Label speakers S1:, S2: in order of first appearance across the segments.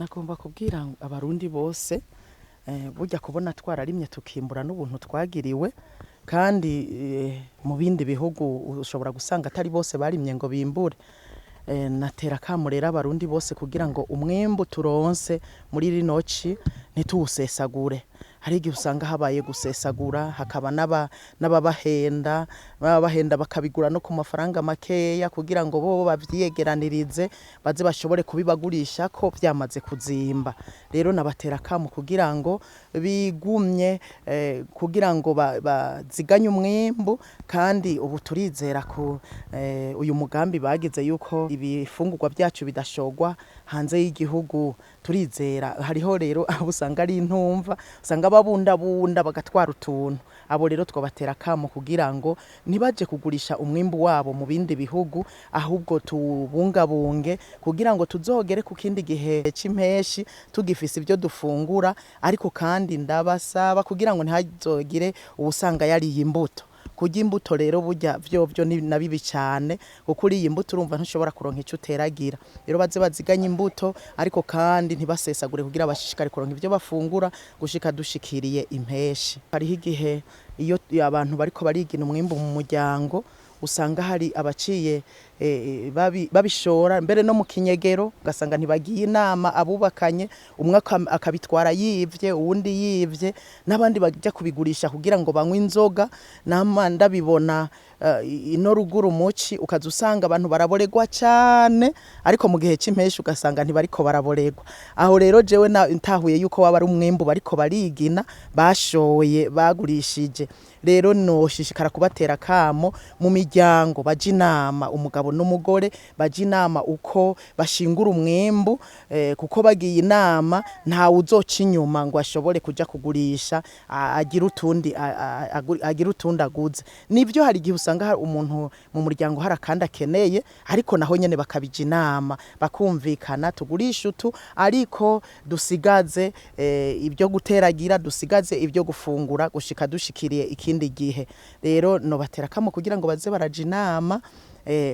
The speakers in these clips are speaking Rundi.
S1: Nagomba kubwira Abarundi bose, burya kubona twararimye tukimbura n'ubuntu twagiriwe. Kandi mu bindi bihugu ushobora gusanga atari bose barimye ngo bimbure. Natera akamo rero Abarundi bose kugira ngo umwimbu turonse muri rino ci ntituwusesagure. Hari igihe usanga habaye gusesagura, hakaba n'ababahenda, babahenda bakabigura no ku mafaranga makeya kugira ngo bobo bavyiyegeranirize, baze bashobore kubibagurishako vyamaze kuzimba. Rero nabatera akamo kugira ngo bigumye, kugira ngo baziganye umwimbu. Kandi ubu turizera ku uyu mugambi bagize yuko ibifungurwa vyacu bidashorwa hanze y'igihugu, turizera. Hariho rero abo usanga ari intumva, usanga babundabunda bagatwara utuntu. Abo rero twobatera akamo kugira ngo ntibaje kugurisha umwimbu wabo mu bindi bihugu, ahubwo tuwubungabunge kugira ngo tuzogere ku kindi gihe c'impeshi tugifise ivyo dufungura. Ariko kandi ndabasaba kugira ngo ntihazogire uwusanga yariye imbuto. Kurya imbuto rero burya vyovyo ni na bibi cane, kuko uriye imbuto urumva ntushobora kuronka ico uteragira. Rero baze baziganye imbuto, ariko kandi ntibasesagure, kugira bashishikare kuronka ivyo bafungura gushika dushikiriye impeshi. Hariho igihe iyo abantu bariko barigina umwimbu mu muryango, usanga hari abaciye babishora mbere no mu kinyegero, ugasanga ntibagiye inama abubakanye, umwe akabitwara yivye, uwundi yivye, n'abandi baja kubigurisha kugira ngo banywe inzoga. Nama ndabibona ino ruguru muci, ukaza usanga abantu baraboregwa cane, ariko mu gihe c'impeshi ugasanga ntibariko baraboregwa. Aho rero jewe ntahuye yuko waba ari umwimbu bariko barigina bashoye, bagurishije. Rero noshishikara kubatera akamo mu miryango baje inama, umugabo n'umugore baje inama uko bashingura umwimbu, kuko bagiye inama ntawe uzoca inyuma ngo ashobore kuja kugurisha, agira utundi aguze. Nivyo, hari igihe usanga hari umuntu mu muryango hari akandi akeneye, ariko naho nyene bakabija inama, bakumvikana: tugurisha utu, ariko dusigaze ibyo guteragira, dusigaze ibyo gufungura gushika dushikiriye ikindi gihe. Rero nobatera akamo kugira ngo baze baraja inama,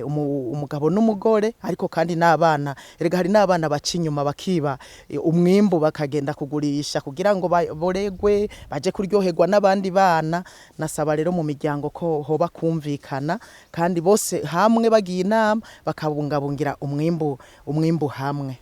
S1: umugabo n'umugore, ariko kandi n'abana. Erega hari n'abana baca inyuma bakiba umwimbu, bakagenda kugurisha kugira ngo baboregwe, baje kuryoherwa n'abandi bana. Nasaba rero mu miryango ko hoba kumvikana, kandi bose hamwe bagiye inama bakabungabungira umwimbu hamwe.